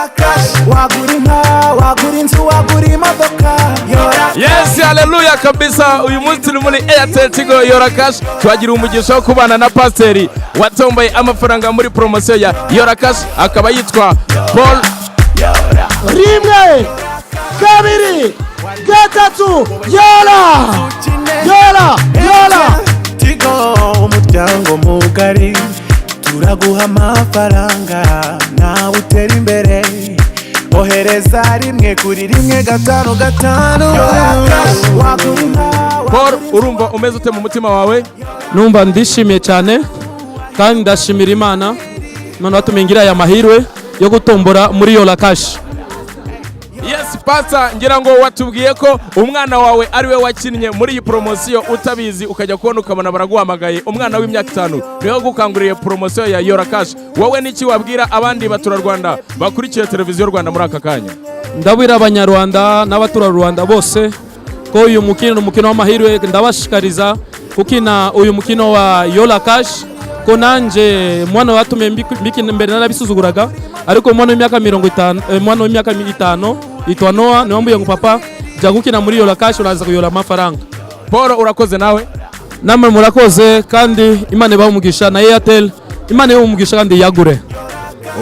Yora Cash, wagura inka, wagura inzu, wagura imodoka. Yora. Yes, haleluya kabisa. Uyu munsi turi muri Airtel Tigo Yora Cash. Twagira umugisha wo kubana na pasiteri watomboye amafaranga muri poromosiyo ya Yora Cash, akaba yitwa Paul. Rimwe, kabiri, gatatu, yora, yora, yora! Tigo, umuryango mugari, turaguha amafaranga nawe utera imbere. Ohereza 1 kuri 155. Yora Cash, wagura inka. Paul, urumva umeze ute mu mutima wawe? Numva ndishimiye cyane kandi ndashimira Imana none watumye ngira aya mahirwe yo gutombora muri Yora Cash. Yes, pastor, ngira ngo watubwiye ko umwana wawe ari we wakinnye muri iyi poromosiyo utabizi, ukajya kubona ukabona baraguhamagaye. Umwana w'imyaka 5 niwe wagukanguriye poromosiyo ya Yora Cash. Wowe n'iki wabwira abandi baturarwanda bakurikiye Televiziyo Rwanda muri aka kanya? Ndabwira Abanyarwanda n'abaturarwanda bose ko uyu mukino ni umukino w'amahirwe. Ndabashishikariza gukina uyu mukino wa Yora Cash, ko nanje mwana watumye mbikina. Mbere narabisuzuguraga, ariko umwana w'imyaka 50, umwana w'imyaka 5 yitwa Noah niwe wambwiye ngo: "Papa, jya gukina muri Yora Cash, uraza kuyora amafaranga." Paul, urakoze nawe. Namwe murakoze, kandi Imana ibahe umugisha, na Airtel Imana ibahe umugisha kandi yagure.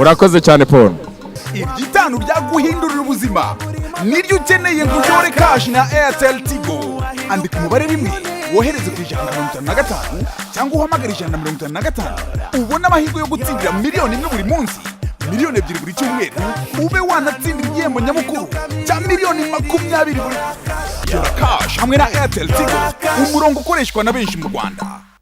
Urakoze cyane, Paul. Iry'itanu ryaguhindurira ubuzima niryo ukeneye ngo uyore cash na Airtel Tigo. Andika umubare 1, wohereze ku 155, cyangwa uhamagare 155, ubone amahirwe yo gutsindira miliyoni 1 buri munsi, miliyoni 2 buri cyumweru, ube wanatsindira igihembo nyamukuru cya miliyoni 20 buri. Yora Cash hamwe na Airtel Tigo, umurongo ukoreshwa na benshi mu Rwanda.